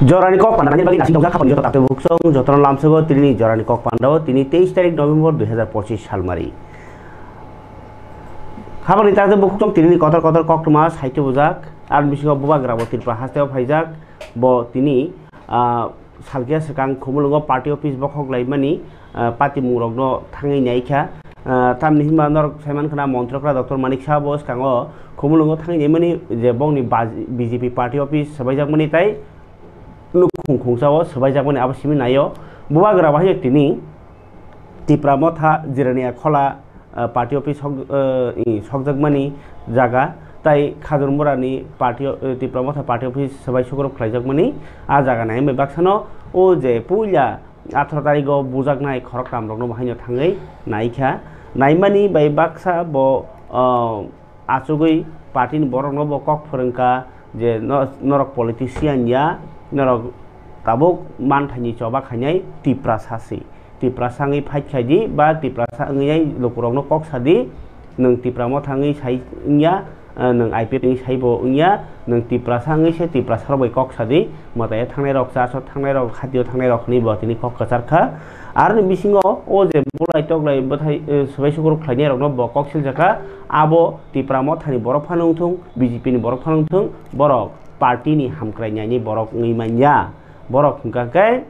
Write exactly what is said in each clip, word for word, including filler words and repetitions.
Jorani kok panda nani bagwi nasing tongjak khapang joto takte buksong jotono lamsogo tini jorani kok pandao tini teis tarik November dui hazar pochis salmari. Khapangni takte buksong tini kotor kotor koktwma saitwi bujak. Ar bisingo bubagra bo Tripura hasteo phaijak. Bo tini, ah, salkhe swkang Khumulwngo party office bokhok laimani, ah, patimung rokno thangwi naikha. Ah, tamni hinba norok saiman khna Montrokra Doctor Manik Saha bo swkango Khumulwngo thangwi naimani je bongni baj-, B J P party office swbaijakmani tai nukhung khungsa o swbaijakmani abo simi naio. Bubagra bahai tini Tipra Motha Jirania Khola, ah, party office sok-, ah, i, sokjakmani jaga tai Khajurmurani party o, eh, Tipra Motha party office swbai sukrok khlaijakmani a jaga nai bai baksano o je puila atharo tarigo bujaknai khoroktam rokno bahaino thangwi naikha. Naimani bai baksa bo, ah, achugwi party ni borokno bo kok phwrwngkha je no-, norok politician ya, norok tabuk manthaini choba khainai Tiprasa se. Tiprasa wngwi fight khai di ba Tiprasa wngwi lukurokno kok sa di, nwng Tipra Motha wngwi sai wngya, eh, nwng I P F T wngwi sai bo wngya, nwng Tiprasa wngwi se Tiprasa rok bai kok sa di, mwtai thangnai rok, church o thangnai rok, hati o thangnai rok hinwi bo tini kok kwchar kha. Aroni bisingo o je bulai toklai bwthai, eh, swbai sukrok khlainai rokno bo kok siljak kha, abo Tipra Mothani borok phano wngthung, B J P ni borok phano wngthung, borok party ni hamkrai naini borok wngwi manya. Borok hwnkha khe,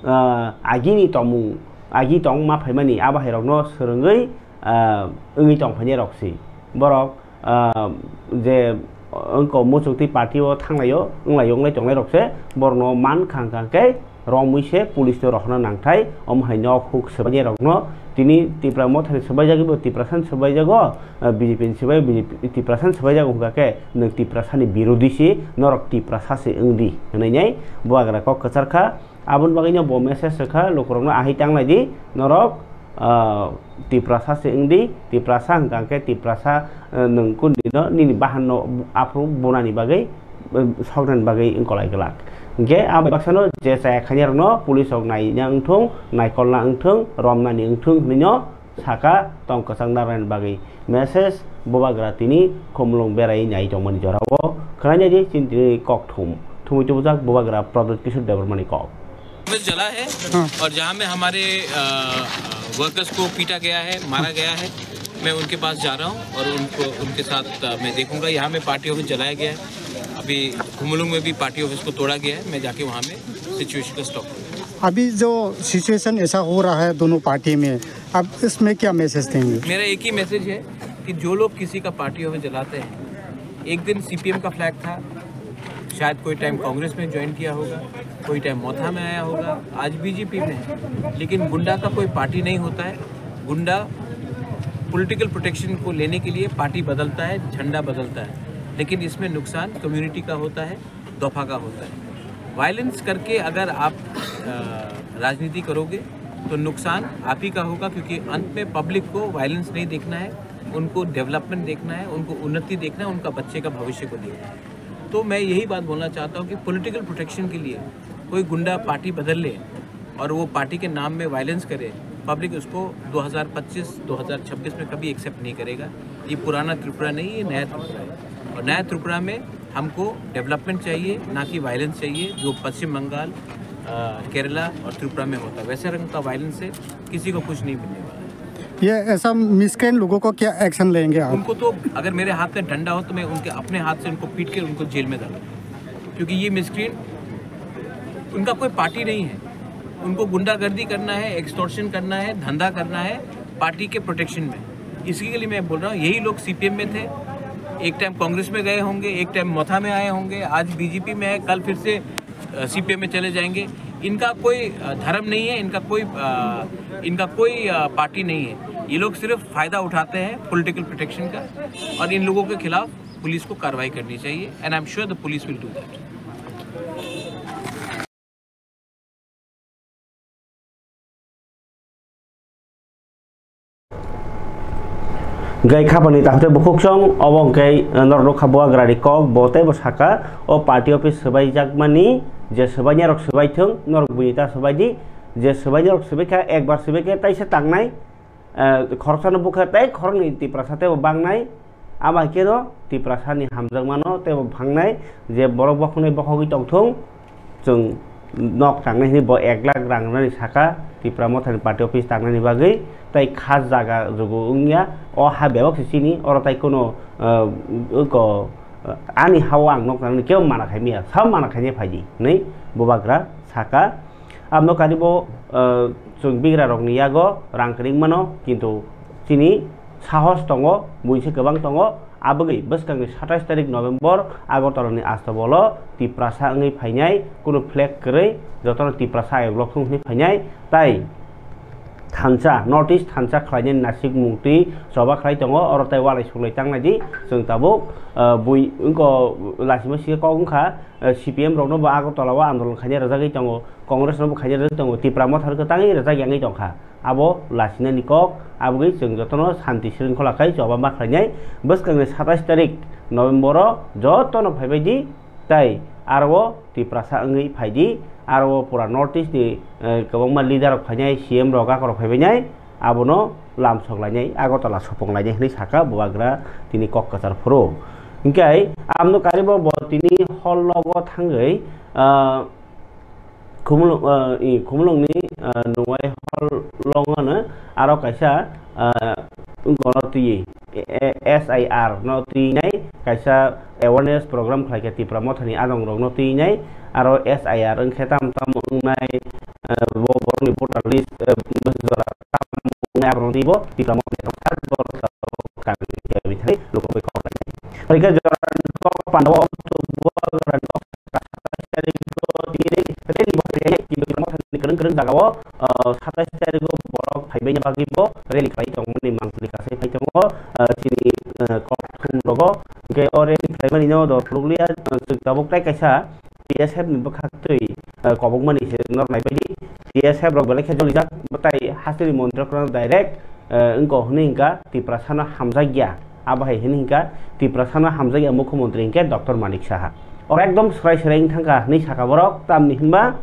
ah, agini tongmung, agi tongma phaimani abo hai rokno swrwngwi, ah, wngwi tongphainai rok si. Borok, ah, je wngko muchuk twi party o thanglaio, wnglaio, wnglai tongnai rok se borokno man kha hwnkha khe romwi se police no rohorna nangthai, omo hai nok huk swbainai rokno tini Tipra Mothani swbaijagwi bo Tiprasani swbaijago, ah, B J P ni swbai B J P Tiprasani swbaijago hwnkha khe nwng Tiprasani birodhi si, norok Tiprasa se wngdi hwnwi nai bubagra kok kwchar kha. Aboni bagwino bo message rwkha lukurokno ahai tanglai di norok, ah, Tiprasa se wngdi, Tiprasa hwnkha khe Tiprasa, eh, nwng kundino nini bahanno aphuru bunani bagwi, eh, soknani bagwi wngkolai glak. Hwnkhe abo baksano je chaya khainai rokno police rok naina wngthung, naikolna wngthung, romnani wngthung hwnwino saka tong kwchang narwknani bagwi message bubagra tini Khumulwng berai nai tongmani jorao khwnainai di chini tini kokthum thumwi tubujak bubagra Pradyut Kishore Debbarmani kok. Office जला है। हाँ। और जहाँ में हमारे, अ, वर्कर्स को पीटा गया है, मारा गया है, मैं उनके पास जा रहा हूँ और उनको, उनके साथ, अ, मैं देखूंगा। यहाँ में पार्टी ऑफिस जलाया गया है, अभी खुमुलुंग में भी पार्टी ऑफिस को तोड़ा गया है, मैं जाके वहाँ में सिचुएशन को स्टॉप करूंगा। अभी जो सिचुएशन ऐसा हो रहा है दोनों पार्टी में, आप इसमें क्या मैसेज देंगे? मेरा एक ही मैसेज है कि जो लोग किसी का पार्टी ऑफिस जलाते हैं, एक दिन सीपीएम का फ्लैग था, शायद कोई टाइम कांग्रेस में ज्वाइन किया होगा, कोई टाइम मोथा में आया होगा, आज बीजेपी में है। लेकिन गुंडा का कोई पार्टी नहीं होता है। गुंडा पॉलिटिकल प्रोटेक्शन को लेने के लिए पार्टी बदलता है, झंडा बदलता है, लेकिन इसमें नुकसान कम्युनिटी का होता है, दफा का होता है। वायलेंस करके अगर आप, अ, राजनीति करोगे तो नुकसान आप ही का होगा, क्योंकि अंत में पब्लिक को वायलेंस नहीं देखना है, उनको डेवलपमेंट देखना है, उनको उन्नति देखना है, उनका बच्चे का भविष्य को देखना है। तो मैं यही बात बोलना चाहता हूँ कि पॉलिटिकल प्रोटेक्शन के लिए कोई गुंडा पार्टी बदल ले और वो पार्टी के नाम में वायलेंस करे, पब्लिक उसको दो हज़ार पच्चीस, दो हज़ार छब्बीस में कभी एक्सेप्ट नहीं करेगा। ये पुराना त्रिपुरा नहीं, ये नया त्रिपुरा है। और नया त्रिपुरा में हमको डेवलपमेंट चाहिए, ना कि वायलेंस चाहिए, जो पश्चिम बंगाल, अ, केरला और त्रिपुरा में होता है। वैसे रंग का वायलेंस से किसी को कुछ नहीं मिलने वाला है। ये ऐसा मिसक्रेंट लोगों को क्या एक्शन लेंगे आप? उनको तो, अगर मेरे हाथ में डंडा हो, तो मैं उनके, अपने हाथ से उनको पीट के उनको जेल में डालूंगा, क्योंकि ये मिसक्रेंट, उनका कोई पार्टी नहीं है। उनको गुंडागर्दी करना है, एक्सटॉर्शन करना है, धंधा करना है पार्टी के प्रोटेक्शन में। इसी के लिए मैं बोल रहा हूँ, यही लोग सीपीएम में थे, एक टाइम कांग्रेस में गए होंगे, एक टाइम मोथा में आए होंगे, आज बीजेपी में है, कल फिर से, अ, सीपीएम में चले जाएंगे। इनका कोई, अ, धर्म नहीं है, इनका कोई, अ, इनका कोई, अ, पार्टी नहीं है। ये लोग सिर्फ फायदा उठाते हैं पॉलिटिकल प्रोटेक्शन का, और इन लोगों के खिलाफ पुलिस को कार्रवाई करनी चाहिए, and I am sure the police will do that. Gai khapani takhte bukhuksong obo hwnkhe norok nukha bubagrani kok, bo teibo saka o party office swbaijakmani je swbainarok swbaithwng, norok buini ta swbaidi, je swbainarok swbaikha ekbar swbaikhe taisa tangnai, eh, khoroksano bukha tei khoroknwi Tiprasa teibo bangnai, abo hai kheno Tiprasani hamjakmano teibo phangnai je borok bokhoknwi bokhogwi tongthung. chwng nok tangnai hwnwi bo ek lakh rang rwnani saka Tipra Mothani party office tangnani bagwi, tai kha jaga jugu wngya, o ha bebak se chini, oro tai kuno, uh, wngko, uh, ani ha-o ang nok tangnani kebo mana khai maya, sao mana khainai phaidi hwnwi bubagra saka. Aboni karibo, uh, chwng bigra rokni yago rang kwrwng mano, kintu chini sahos tongo, buisi kwbang tongo, aboni bwskangni satais tarik November Agartala ni Astabolo Tiprasa wngwi phainai, kunu flag kwrwi, jotono Tiprasa ayok lok thung hwnwi phainai, tai thansa, North East thansa khlainai nasik mungtwi choba khlai tongo, oro tai walai suklai tangnai di, chwng tabuk, uh, bui wngko lasima sika kok wngkha, uh, C P M rokno bo Agartala o andolon khainai rwjagwi tongo, Congress no bo khainai rwjak tongo, Tipra Motha rwkhe tangwi rwjak yangwi tongkha. Abo lasinani kok, abogwi chwng jotono santi sringkhola khai choba ma khlainai. Bwskangni satais tarik November o jotono phaibai di, tai aro o Tiprasa wngwi phai di, aro o pura North East ni, eh, kwbangma leader rok phainai, C M rok, gakor rok phaibainai, abono lamsok lainai, Agartala sopong lainai hwnwi saka bubagra tini kok kwchar phuru. Hinkhe aboni karibo bo tini hall nogo thangwi, ah, Khumulwng, ah, i, Khumulwngni, ah, Nuwai hall longano aro kaisa, ah, wngkha no twi, e, e, S I R no twinai kaisa awareness program khlaikha Tipra Mothani adongrokno twinai, aro S I R wngkhe tamo tamo wngnai, ah, bo borokni voter list, ah, jora tamo wngnai aborokno twibo Tipra Mothani rok sak borok kami kami thangwi lukurogwi kok lainai. Phaikha jorani kok pandao, jorani kok satais tarikgo tini rally bo khainai, kintu Tipra Mothani kwrwng kwrwng jagao, ah, satais tarikgo borok phaibaini bagwibo rally khlai tongmani mangpili kasai phai tongo, ah, chini, ah, kokthum rogo. Hinkhe o rally khlaimani no do phulukliya, ah, chwng tabuk tai kaisa T S F ni bwkhaktwi, ah, kobokmani se norok naibaidi. T S F rok belai khe jolijak, tai hasteni montri rok direct, ah, wngkha hwnwi hinkha Tiprasano hamjakya. Abo hai hwnwi hinkha Tiprasano hamjakya mukhyamantri hinkhe Doctor Manik Saha. Oro ekdom swrai swrai wng thangkha hwnwi sakha borok, tamni hwnba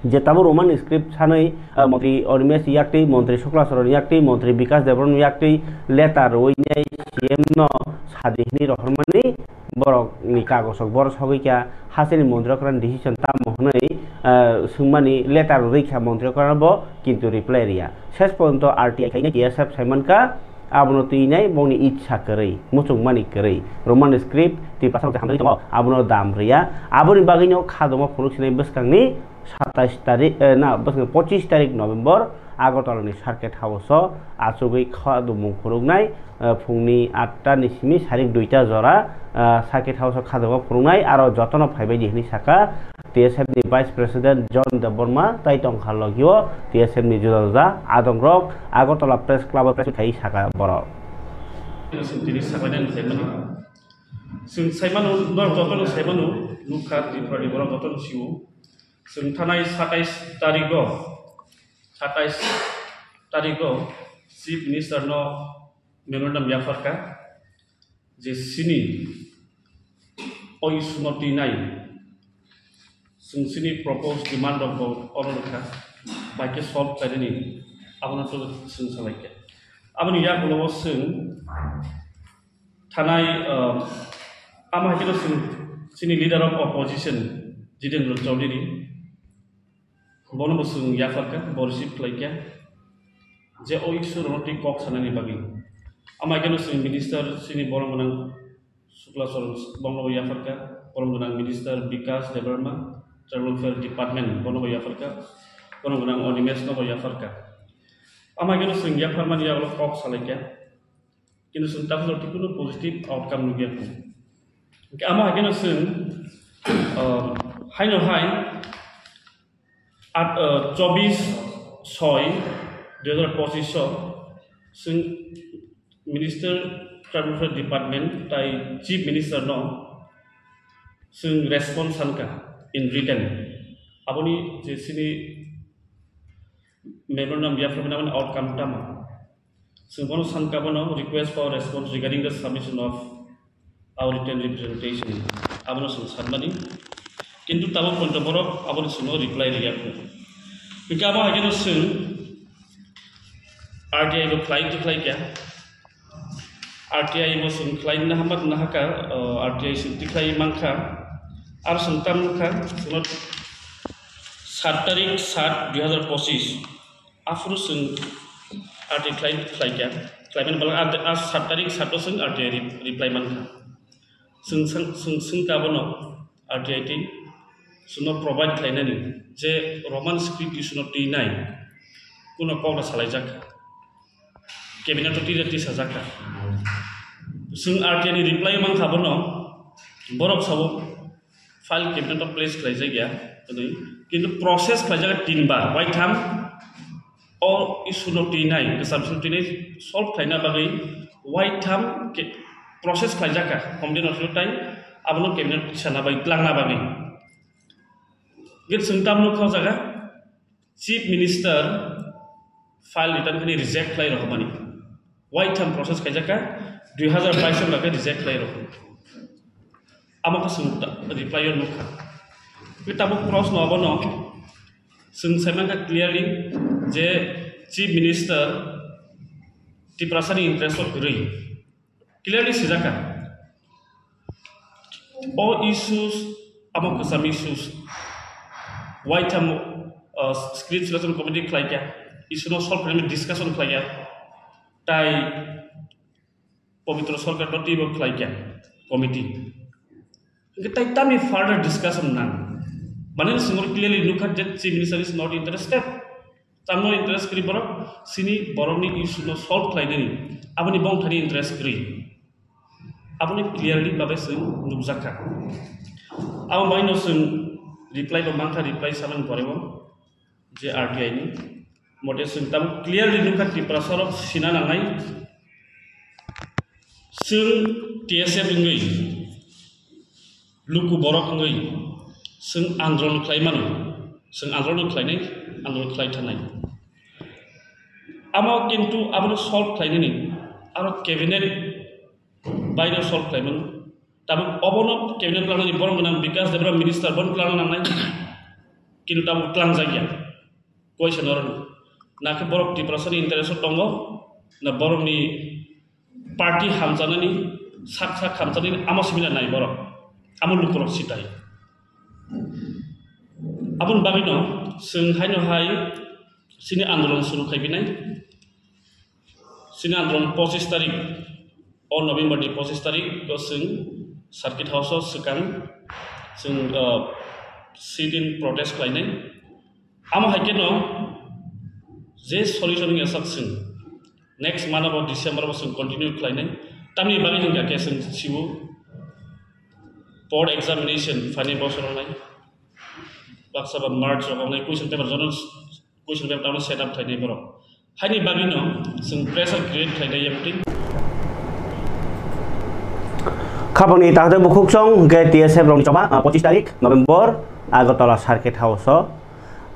je tabuk Roman script sanwi, ah, montri Animesh yaktwi, montri Shukla Charan yaktwi, montri Bikash Debbarma yaktwi letter rwinai C M no sadi hwnwi rohormani borokni kagosok boro sogwi kha, hasteni montri rok decision tamo hwnwi, ah, swngmani letter rwkha montri rok bo, kintu reply rwya. Ses porjonto R T I khainai T S F saimankha, abono twinai bongni itsa kwrwi, muchungmani kwrwi, Roman script Tiprasa rok je hamjagwi tongo, abono dam rwya. Aboni bagwino khadoma phunuk sinai bwskangni satais tarik, eh, na, bwskang pochis tarik November Agartala ni Circuit House o achugwi khadumung phunuknai, eh, phungni atta ni simi sarik duita jora, eh, Circuit House o khadoma phunuknai, aro jotono phaibaidi hwnwi saka T S F ni Vice President John Debbarma tai tongkha logio T S F ni juda juda adongrok Agartala Press Club o press meet khai saka borok. Tini sakani ang saimano, chwng saimano, norok jotono saimano, nukha Tripura ni borok jotono sio. Chwng thanai satais tarigo, satais tarigo Chief Minister no memorandum yapharkha je chini o issue no twinai, chwng chini proposed demand rok bo oro rwkha, bai khe solve khlainani abono to chwng salaikha. Aboni yagulo o chwng thanai, ah, amo hai khe chwng chini leader of opposition Jitendra Chaudhary, bono bo chwng yapharkha, bo receive khlaikha, je o issue rokno twi kok sanani bagwi. Amo hai kheno chwng minister chini borom gwnang Shukla Charan bono bo yapharkha, borom gwnang minister Bikash Debbarma, Tribal Welfare Department bono bo yapharkha, borom gwnang Animesh no bo yapharkha. Amo hai kheno chwng yapharmani yagulo kok salaikha. Kintu chwng tabuk jora tei kunu positive outcome nukya kho. Hwnkhe amo hai kheno chwng, ah, haino hai at, ah, chobbish soi dui hazar pochisho chwng Minister Tribal Welfare Department tai Chief Minister no chwng response sankha in written. Aboni je chini memorandum yapharmani aboni outcome tamo. Chwng bono sankha bono request for response regarding the submission of our written representation. Abono chwng sanmani. Kintu tabuk poito borok aboni chwngno reply rwya kho. Hwnkhe abo hai kheno chwng R T I bo khlai twi khlai kha. R T I bo chwng khlai na hamba na haka, uh, R T I chwng twi khlai mankha. Aro chwng tam wngkha, chwngno Sat tarik sat dui hazar pochis, aphuru chwng R T I khlai, khlaikha, khlaimani belai a, a sat tarik sat o chwng R T I re-, reply mankha. Chwng, chwng, chwng swngkha bono R T I twi chwngno provide khlainani je Roman script issue no twi nai kuno kok da salaijak kha. Cabinet o twi da twi sajak kha. Chwng R T I ni reply mankha bono, borok sabo file cabinet o place khlaijak ya, hwnwi. Kintu process khlaijak tin bar, waitham o issue no twi nai, kwcham issue twi nai solve khlaina bagwi waitham ke-, process khlaijak kha, committee no twi tai abono cabinet tisana bai tlangna bagwi. Git chwng tam nukha o jaga, Chief Minister file return khani reject khlai rwkmani. Waitham process khaijak kha, dui hazar bais o bagwi reject khlai rwkmani. Amo khe chwng ta-, reply o nukha. Tei tabuk cross no abono chwng sai mankha clearly je Chief Minister Tiprasani interest o kwrwi. Clearly swijak kha. O issues, amo kwcham issues. Waitham, uh, script selection committee khlai kha. Issue no solve khlaimani discussion khlai kha. Tai Pabitra Sarkar no twibo khlai kha committee. Hwnkhe tai tamni further discussion nang. Mane chwng clearly nukha je Chief Minister is not interested. Tamno interest kwrwi borok, chini borokni issue no solve khlainani, aboni bongthani interest kwrwi. Aboni clearly babe chwng nukjakha. Abo baino chwng reply bo mankha, reply samani porebo je R T I ni. Mote chwng tamo clearly nukha Tiprasa rok sina nangnai. Chwng T S F wngwi, luku borok wngwi, chwng andolon khlai mano, chwng andolon khlainai, andolon khlai thanai. Amo kintu abono solve khlainani, aro cabinet baino solve khlai mano. Tabuk obono cabinet tlangnani borok gwnang Bikash Debra minister bono tlangna nangnai, kintu tabuk tlangjak ya. Koi se norok nakhe borok Tiprasani interest o tongo, na borokni party hamchanani, sak sak hamchanani amo simi nai borok, amo lukurok sitai. Aboni bagwino chwng haino hai chini andolon suru khaibinai. Chini andolon pochis tarik, o November ni pochis tarik o chwng Circuit House o swkang chwng, uh, sit-in protest khlainai. Amo hai kheno je solution wngya sak chwng next month abo December bo chwng continue khlainai. Tamni bagwi hwnkha khe chwng sibo board examination phaini bosor wngnai. Baksa ba March rok wngnai question paper jono question paper tamo set up khlainai borok. Haini bagwino chwng pressure create khlainai yang tin. Khapangni takhde bukhuksong hwnkhe T S F rokni choba, ah, pochis tarik November Agartala Circuit House o,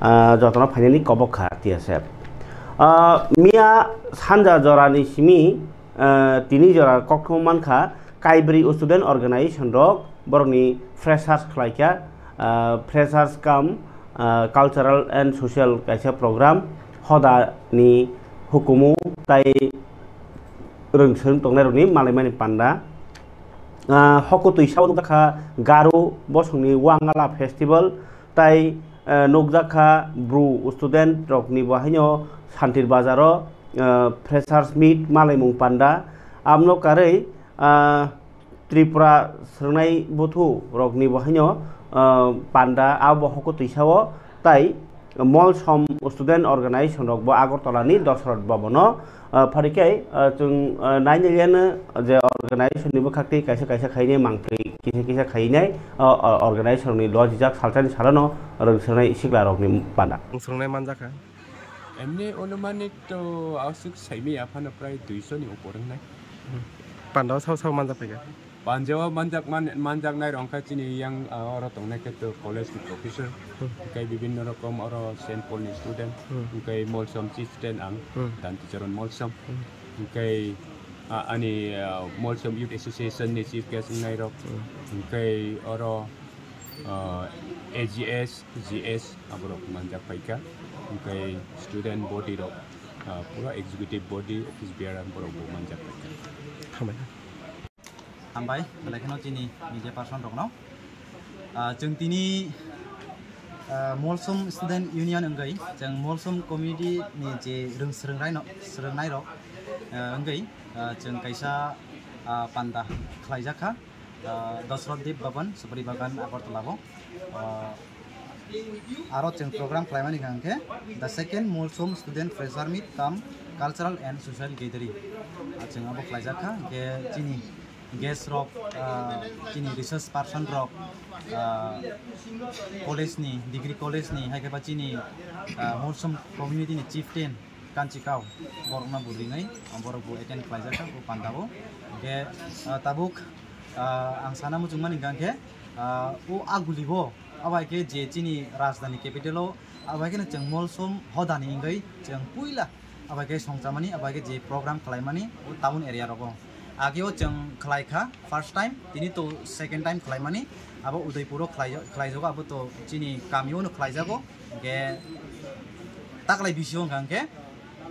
ah, jotono phainani kobok kha T S F. Ah, miya sanja jorani simi, ah, tini jora koktwma mankha, kaibrwi student organization rok borokni freshers khlaikha, ah, freshers cum, ah, cultural and social kaisa program hodani hukumu tai rwngswng tongnairokni malaimani panda. Ah, hokotwi sao nukjakha Garo bosongni Wangala Festival tai, ah, nukjakha Bru student rokni bo haino Santir Bazaro, ah, freshers meet malaimung panda. Amno karwi, ah, Tripura swrwngnai buthu rokni bo haino, ah, panda abo hokotwi sao tai Molsom Student Organization rok bo Agartala ni Dosrot Bhavan o, ah, pharikhe, ah, chwng, ah, nainailyano je organization ni bwkhak twi kaisa kaisa khainai mangpli kisa kisa khainai, ah, ah, organization ni lojijak salsani salano rwngswngnai sikla rokni panda. Rwngswngnai manjakha. Emni onumanik to aswk saimaya phano prai duiso ni upor wngnai. Panda o sao sao manjak phaikha. Panjao manjak man-, manjaknai rok wngkha chini yang, ah, oro tongnai khe to college ni professor, hmm, tei bibinno rokom oro Saint Paul ni student, hmm, tei Molsom chieftain ang, hmm, Danticharan Molsom, hmm, tei, ah, ani, ah, Molsom Youth Association ni chief guest wngnai rok, hmm, tei oro, ah, A G S, G S aborok manjak phaikha, tei student body rok, ah, pura executive body, office bearer borok bo manjak phaikha. Hambai. Hambai, belai kheno chini media person rokno. Ah, chwng tini Ah, Molsom Student Union wngwi chwng Molsom community ni je rwng swrwngnaino-, swrwngnairok, ah, wngwi, ah, chwng kaisa, ah, panda khlaijak kha, ah, Dasrath Dev Bhavan, Supari Bagan, Agartala o. Ah, aro chwng program khlaimani hwnkha hwnkhe the second Molsom Student Fresher Meet cum Cultural and Social Gathering. Ah, chwng abo khlaijak kha, hwnkhe chini guest rok, ah, chini research person rok, ah, college ni, degree college ni, hai khe ba chini, ah, Molsom community ni chieftain Kanchi Kao, borok no bo ringwi, borok bo attend khlaijak kha, bo panda o. Hwnkhe, ah, tabuk, ah, ang sana muchung mani hwnkha khe, ah, o Aguli bo, abo hai khe je chini rajdhani capital o, abo hai kheno chwng Molsom hodani wngwi chwng puila abo hai khe songchamani, abo hai khe je program khlaimani o town area rogo. Age o chwng khlai kha first time, tini to second time khlaimani, abo Udaipur o khlai-, khlaijago, abo to chini kami o no khlaijago. Hwnkhe taklai bisio wngkha hwnkhe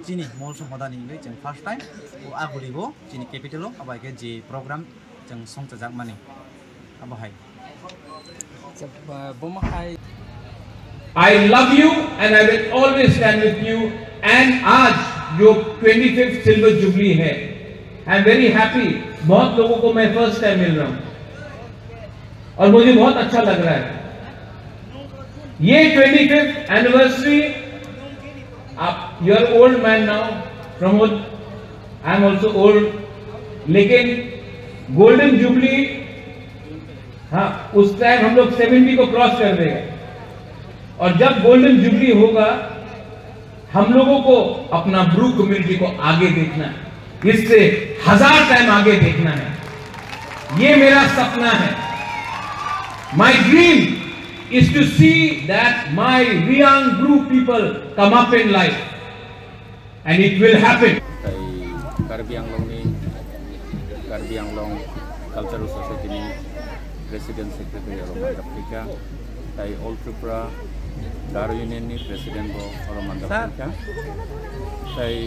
chini Molsom hodani wngwi chwng first time o Aguli bo chini capital o abo hai khe je program chwng songchajakmani abo hai. Acha, uh, bomo hai. I love you and I will always stand with you. And आज जो twenty fifth silver jubilee है, I am very happy. बहुत लोगों को मैं first time मिल रहा हूँ और मुझे बहुत अच्छा लग रहा है। ये ट्वेंटी फिफ्थ एनिवर्सरी, आप, you are old man now, Pramod, I am also old, लेकिन गोल्डन जुबली, हाँ, उस टाइम हम लोग सेवेंटी को क्रॉस कर देगा। और जब गोल्डन जुबली होगा, हम लोगों को अपना ब्रू कम्युनिटी को आगे देखना है, इससे हजार टाइम आगे देखना है। ये मेरा सपना है। My dream is to see that my Reang Bru people come up in life. And it will happen. Tai Karbi Anglong ni, Karbi Anglong Cultural Society ni President Secretary oro mandap phika. Tai All Tripura Garo Union ni President bo oro mandap phika. Tai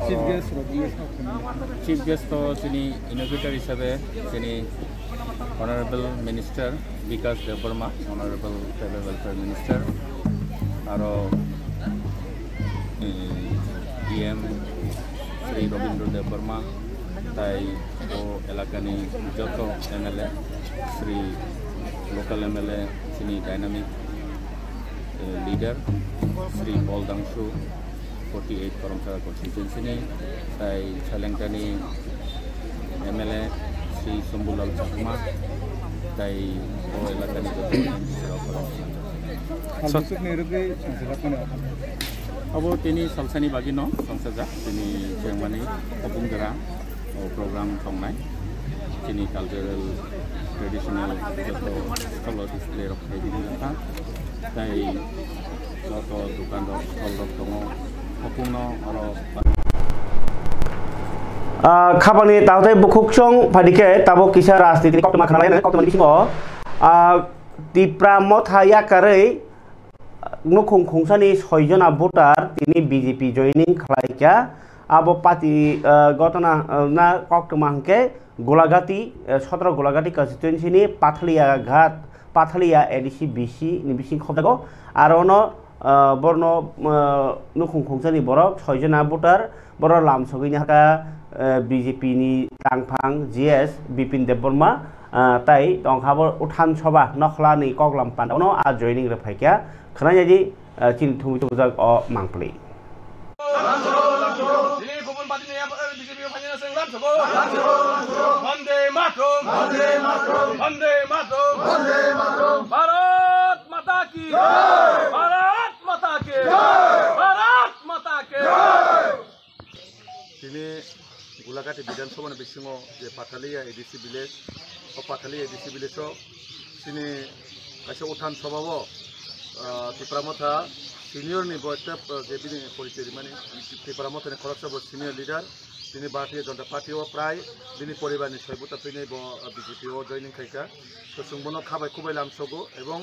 Chief guest, Chief guest to chini inaugurator hisabe chini Honorable Minister Bikash Debbarma, Honorable Tribal Welfare Minister, aro, eh, E M Shri Rabindra Debbarma, tai o elakani joto M L A, Shri local M L A, chini dynamic, eh, leader, Shri Paul Dangshu, forty eight Karamchara constituency ni, tai Salengta ni M L A Shri Shambhulal Chakma, tai o elaka ni joto M L A rok. Sal- Abo tini salsani bagwi no songchajak, tini chengmani hopung jora o program tongnai. Chini cultural, traditional joto stall o display rok khlai di wngkha. Tai joto dukan rok, stall rok tongo. Hopung no oro. Ah, khapangni taotai bukhuk chong phaidi khe tabuk kisa rajniti koktwma khna lai koktwma ni bisingo, ah, Tipra Motha yakarwi nukhung khungsani soi jona voter tini B J P joining khlai kha. Abo party, ah, gotona, ah, na koktwma hwnkhe Gulagati, eh, sotro Gulagati constituency ni Pathalia Ghat, Pathalia A D C B C ni bising khobjago. Aro no, eh, borno, eh, nukhung khungsani borok soi jona voter, borok lam sogwi ni haka, eh, B J P ni tangphang G S Bipin Debbarma, eh, tai tongkha bo Uthan Sabha Nokhla ni koklam panda no a joining rwphaikha. Khwnai di, eh, chini thumwi tubujak o mangpli. Chini kubun party ni, eh, B J P o phaina chwng lam sogo. Vande Mataram. Vande Mataram. Bharat Mata ki. Bharat Mata ki. Bharat Mata ki. Tini Gulagati Bidhan Sabha ni bisingo je Pathalia A D C village, o Pathalia A D C village o chini kaisa Uthan Sabha o, ah, Tipra Motha senior ni bo ekta, ah, je bini porichoi rimani, Tipra Motha ni khoroksa bo senior leader, tini Bharatiya Janata Party o prai bini poribar ni soi buta twi bo, ah, B J P o joining khaikha. To chwng bono khabai khubai lamsogo ebong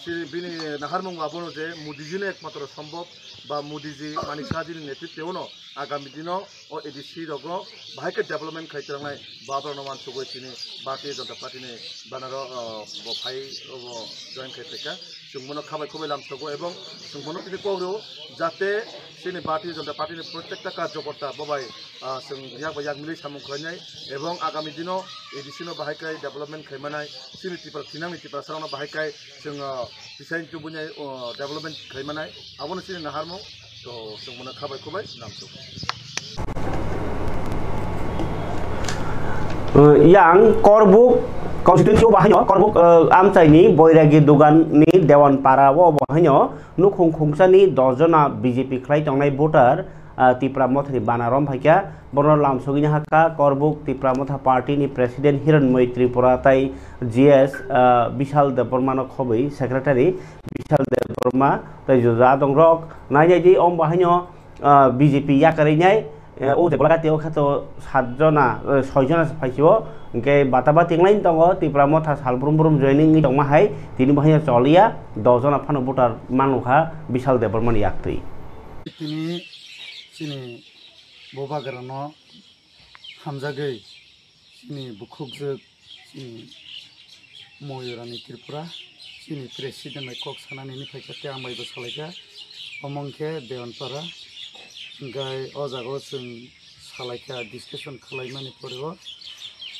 Chini bini naharmung abono je Modiji no ekmatro sombhob ba Modiji Manik Saha jini netritwano agami dino o A D C rokno bahai khe development khai tlangnai ba borokno wansugwi chini Bharatiya Janata Party ni banner o, o, bo phai o, bo join khai phaikha. Chwng bono khabai khubai lamsogo ebong chwng bono tini kok rwo jate chini Bharatiya Janata Party ni protekta karjokorta bo bai, ah, chwng yak bai yak milwi samung khlainai ebong agami dino A D C no bahai khe development khai manai chini Tripura thinangni Tiprasarokno bahai khe chwng, ah, tisain tubunai, ah, development khai manai abono chini naharmung. To chwng bono khabai khubai lamsogo. Uh, yang Korbuk constituency o bahaino, Korbuk, uh, amchaini Boiragi Dugan ni Dewan Para o bahaino nukhung khungsani dos jona B J P khlai tongnai voter, uh, Tipra Mothani bana rom phaikha. Bono lamsogwi hakha Korbuk Tipra Motha Party ni President Hiranmoy Tripura tai G S, uh, Bishal Debbarma no khobwi Secretary Bishal Debbarma tai juda adongrok nai nai di om bahaino ah, B J P yakarwi nai, eh, o je Golagati o khe to sat jona, eh, soi jona se phaisio, hwnkhe bataba tinglai tongo Tipra Motha sal brum brum joining wngwi tongma hai, tini bo haino choliya, dos jona phano voter manlokha Bishal Debbarmani yaktwi. Tini chini Bubagrano hamjagwi chini bukhukjwk, chini Moyurani Tripura, chini president bai kok sanani hwnwi phaikha tei ang bai bo salaikha. Omo wngkhe Dewanpara, hwnkhe o jaga o chwng salaikha, discussion khwlaimani pore o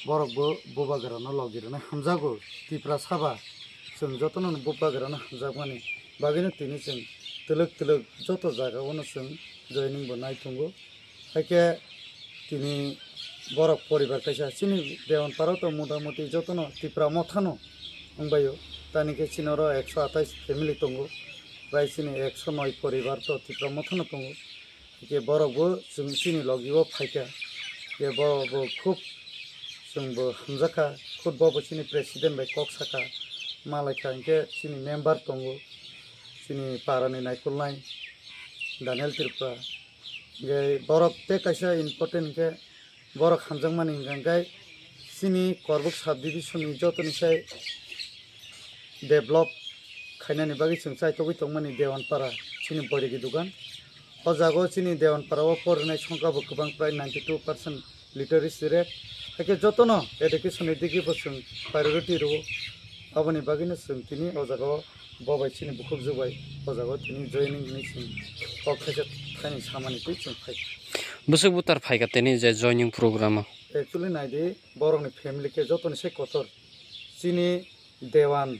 borok bo Bubagrano logi rwna hamjago. Tiprasa ba chwng jotono Bubagrano hamjakmani bagwino tini chwng twlwk twlwk joto jaga o no chwng joining bo nai tongo. Haikhe tini borok poribar kaisa chini Dewanpara o to motamuti jotono Tipra Mothano wngbaio. Tani khe chini oro ekso atais family tongo, bai chini ekso noi poribar to Tipra Mothano tongo. Haikhe borok bo chwng chini logi o phaikha, je borok bo khub chwng bo hamjakha, khud bo bo chini president bai kok sakha, malaikha hinkhe chini member tongo, chini parani naikolnai Daniel Tripura. Hingke borok tei kaisa important hingke borok hamjakmani hingka hingke chini Korbuk sub division ni jotoni sai develop khainani bagwi chwng chaitogwi tongmani Dewanpara chini Boiragi Dugan. O jaga o chini Dewanpara o porinai songkha bo kwbang prai ninety two percent literacy rate. Haikhe jotono education ni digi bo chwng priority rwo. Aboni bagwino chwng tini o jaga o bo bai chini bukhukjwk bai o jaga o tini joining hinwi chwng kok thaisa thaini samani twi chwng phai. Bwswk butar phaikha tini je joining program o? Actually naidi borokni family khe jotoni sai kotor. Chini Dewan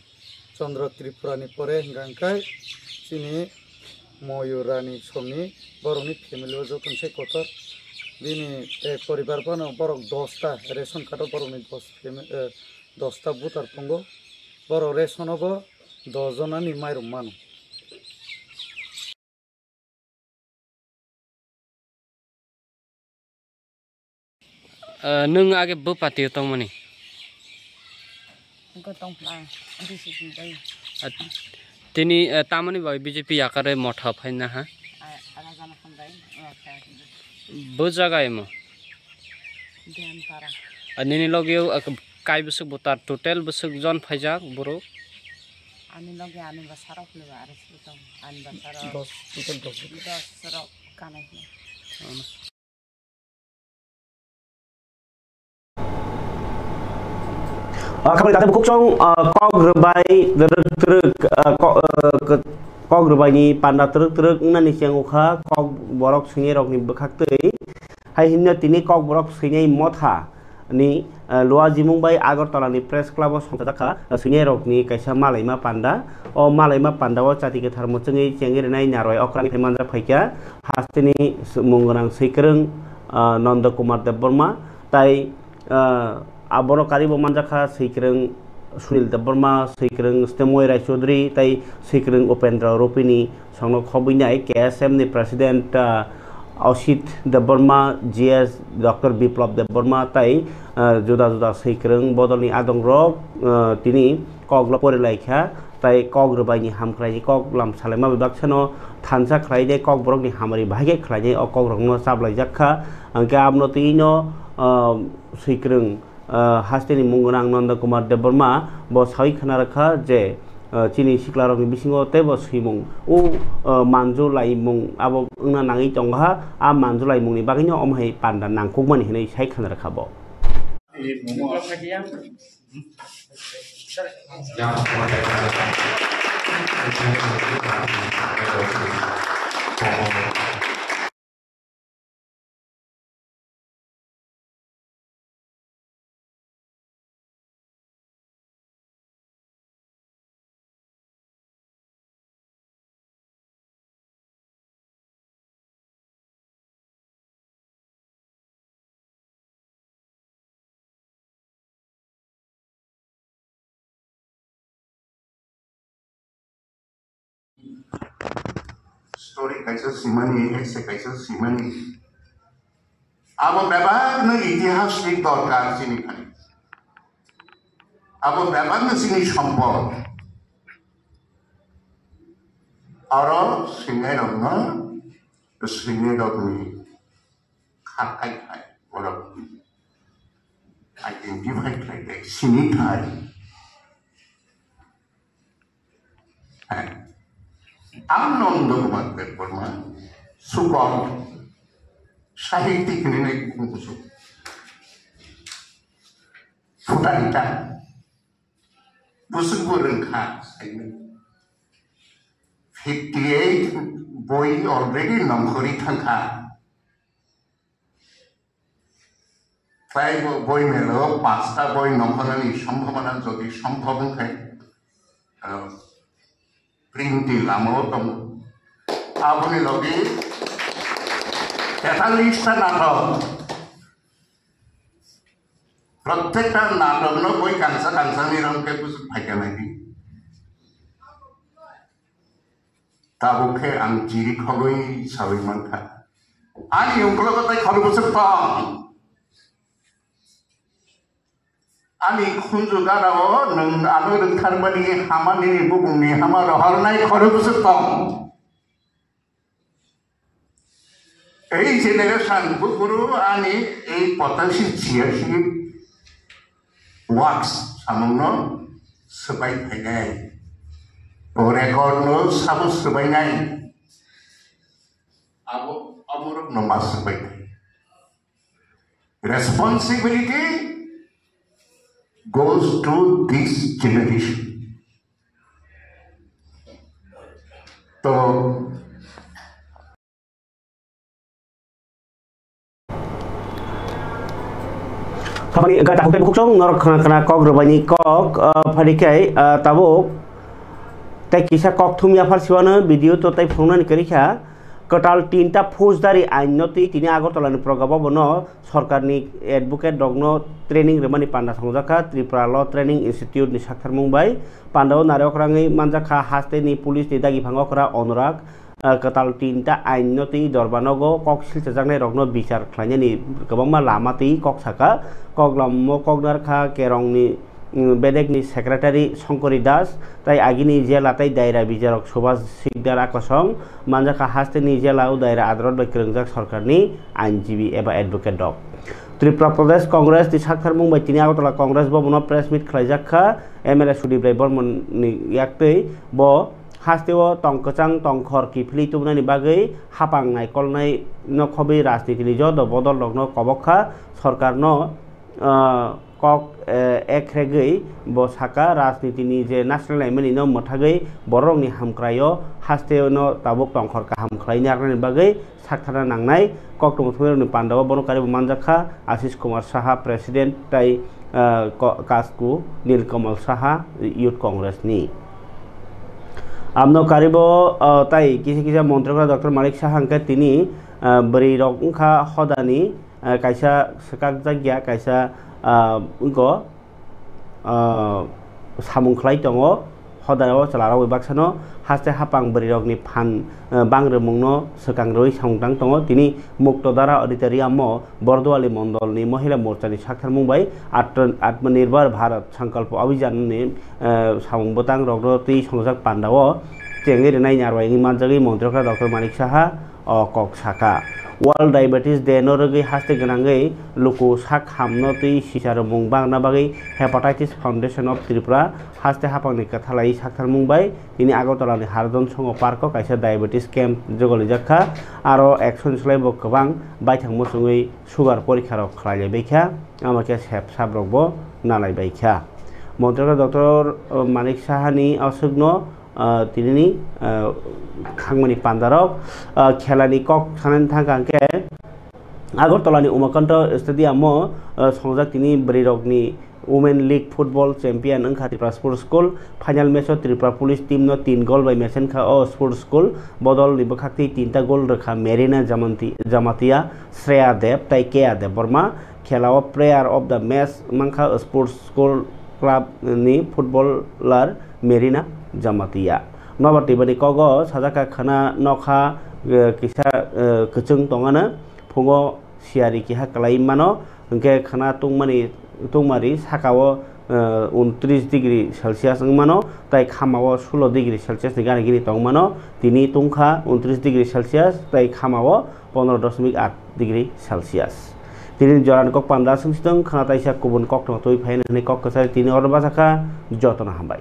Chandra Tripura ni pore hingka hingkai chini Moyur Rani songni borokni family o jotoni sai kotor. Bini, eh, poribar phano borok dosta, ration card o borokni dos fami-, eh, dosta voter tongo. Borok ration o bo dos jona ni mairum mano. Ah, nwng age bw party o tongmani? Wngkha tongphla, B C P bai. Ah, tini, ah, tamoni bai B J P yakarwi motha phaina ha? Ah, Raja Mohan bai, ah, kha. Bw jaga emo? Deanpara. Ah, nini logi o, ah, kai bwswk voter, total bwswk jon phaijak borok? Ani logi ani bwsarok ni ba ari sibitong, ani bwsarok. Dos, total dos. Dos rok kanai. Ano. Ah, khamani takhai bukhuk chong, ah, kok rwbai twrwk twrwk, ah, ko-, ah, k-, kok rwbaini panda twrwk twrwk wngnani chengukha kok borok swinai rokni bwkhaktwi. Hai hwnno tini kok borok swinai motha ni, ah, Luajimung bai Agartala ni Press Club o songchajakha, ah, swinai rokni kaisa malaima panda. O malaima panda o chati kwthar muchungwi chengwi rwnai narwai okra ni manjak phaikha hasteni mung gwnang swikwrwng, ah, Nanda Kumar Debbarma tai, ah, abono karibo manjakha swikwrwng Sunil Debbarma, swikwrwng Stemoi Rai Chaudhury tai swikwrwng Upendra Rupini songno khobwi nai K S M ni President, ah, Osit Debbarma, G S Doctor Biplab Debbarma tai, ah, juda juda swikwrwng bodolni adongrok, ah, tini koklo porilaikha tai kok rwbaini hamkraini kok lam salaima bai baksano thansa khlainai kok borokni hamari bahai khe khlainai o kokrokno chaplaijakha. Hwnkhe abono twi no, ah, swikwrwng, ah, hasteni mung gwnang Nanda Kumar Debbarma bo saui khna rwkha je ah, chini siklarokni bisingo teibo swimung o, ah, manjulaimung abo wngna nangwi tongo ha. A manjulaimungni bagwino omo hai panda nangkukmani hinwi sai khna rwkha bo. Story kaisa simani, essay kaisa simani. Abo bebakno itihas ni dorkar chini thani. Abo bebakno chini sompod. Aro swinai rokno, swinai rokni kha khai khai borok identify khlai khai sini khai. Ang Nanda Kumar Debbarma, sukok, sahitya hinwi bung bwswk. Phutarita, bwswk bo rwngkha, saimano. Fifty eight boi already nongkhorwi thangkha. Tei bo boi melo pasta boi nongkhornani sombhabona jodi sombhob wngkhe, ah, printing lamao tongo. Aboni logi tetalista natok. Protekta natokno boi kangsa kangsani rongkhe bwswk phaikha naidi. Tabuk khe ang chiri khogwi sawi mankha. Ani ungkologo tei khorokbwswk tong. Ani khunju gadao nwng ano rwktharmani hama nini bubungni hama rohornai khorokbwswk tong. Ei generation buphuru ani ei potential chiyashi works samungno swbai phainai. O record no sabo swbainai. Abo amorok no ma swbai nai. Responsibility goes to this generation. To Khapani gata hukte bukhuk song norok khna khna kok rwbaini kok, ah, phari khai, ah, tabuk tei kisa kok thum yaphar siwano video to tei phunuknani kwrwi kha. Kwtal tinta phoujdairi ain no twi tini Agartala ni program o bono sorkar ni advocate rok no training rwmani panda songjakha Tripura Law Training Institute ni saktharmung bai. Panda o nari okrangwi manjakha haste ni police ni dagi phang okra Onurag. Ah, kwtal tinta ain no twi dorba nogo kok silchajaknai rokno bichar khlainani kwbangma lama twi kok saka. Kok lamo kok narkha Kerong ni, mm, bedek ni secretary Songkori Das, tai agini jela tai daira bijarok Subhas Sikdar Akosong, manjakha haste ni jela o daira adalat bai kwrwngjak sorkar ni ainjibi eba advocate rok. Tripura Pradesh Congress ni saktharmung bai tini Agartala Congress Bhavan o press meet khlaijak kha M L A Sudip Rai Barman ni yak twi bo Hasteo tong kwchang tong khor kiphilwi tubunani bagwi hapang naikolnai no khobwi rajnitini joto bodol rokno kobok kha, sorkarno, ah, kok, eh, ekregwi bo saka, rajnitini je national aimani no mwthagwi bororokni hamkraio hasteo no tabuk tongkhor kaham khlaina rwnani bagwi sakthana nangnai. Koktwma thumnairokni pandao bono karibo manjakha Ashish Kumar Saha, President, tai, ah, ko-, Kasku Nilkamal Saha, Youth Congress ni. Amno karibo, ah, tai kisa kisa montri kora Doctor Manik Saha hwnkhe tini, ah, bwrwi rok wngkha hodani, ah, kaisa swkakjak ya, kaisa, ah, wngko, ah, samung khlai tongo, hodai o chwla rok bai baksa no haste hapang bwrwi rok ni phan, ah, bang rwmung no swkang rwui samung tang tongo. Tini Mukto Dara Auditorium o Bordoali Mondol ni Mohila Morcha ni saktharmung bai Atma-, Atmanirbhar Bharat Sankalpo Abhijan ni, ah, samung bwtang rok no twi songjak panda o chengwi rwnai ni arwai wngwi manjagwi montri kha Doctor Manik Saha o kok saka. World Diabetes Day no rwgwi haste gwnangwi luku sak hamno twi sicharwmung bangna bagwi Hepatitis Foundation of Tripura haste haphangni kwthalai saktharmung bai tini Agartala ni Hardon Songo Park o kaisa diabetes camp jogolijak kha. Aro ekso ni slai bo kwbang baithang muchungwi sugar porikha rok khlai lai bai kha, amo khe sep sap rok bo nalai bai kha. Montri Doctor Manik Saha ni aswk no ah, tinini, ah, thangmani pandarok, ah, khelani kok sanani thangkha hwnkhe Agartala ni Umakanto Stadium o, ah, songjak tini bwrwi rokni Women League Football Champion wngkha Tripura Sports School. Final match o Tripura Police team no tin goal bai mechen kha o Sports School. Bodol ni bwkhak twi tinta goal rwkha Merina Jamanti-, Jamatia, Shreya Deb tai Keya Debbarma. Khela o Player of the Match mankha Sports School Club ni footballer Merina Jamatia. Nobar twibani kogo sajak kha khwna nokha, eh, kisa, eh, kwchwng tongano, phungo siyari keha kwlai mano, hwnkhe khwna tungmani, tungmari sakao, eh, untris degree Celsius wng mano, tai khamao sulo degree Celsius ni gana gini tong mano, tini tungkha untris degree Celsius tai khamao pondro dosmik at degree Celsius. Tini jorani kok panda swngsitwng khwna taisa kubun kok tongtwi phaina hwnwi kok kwchari tini oro bachakha, jotono hambai.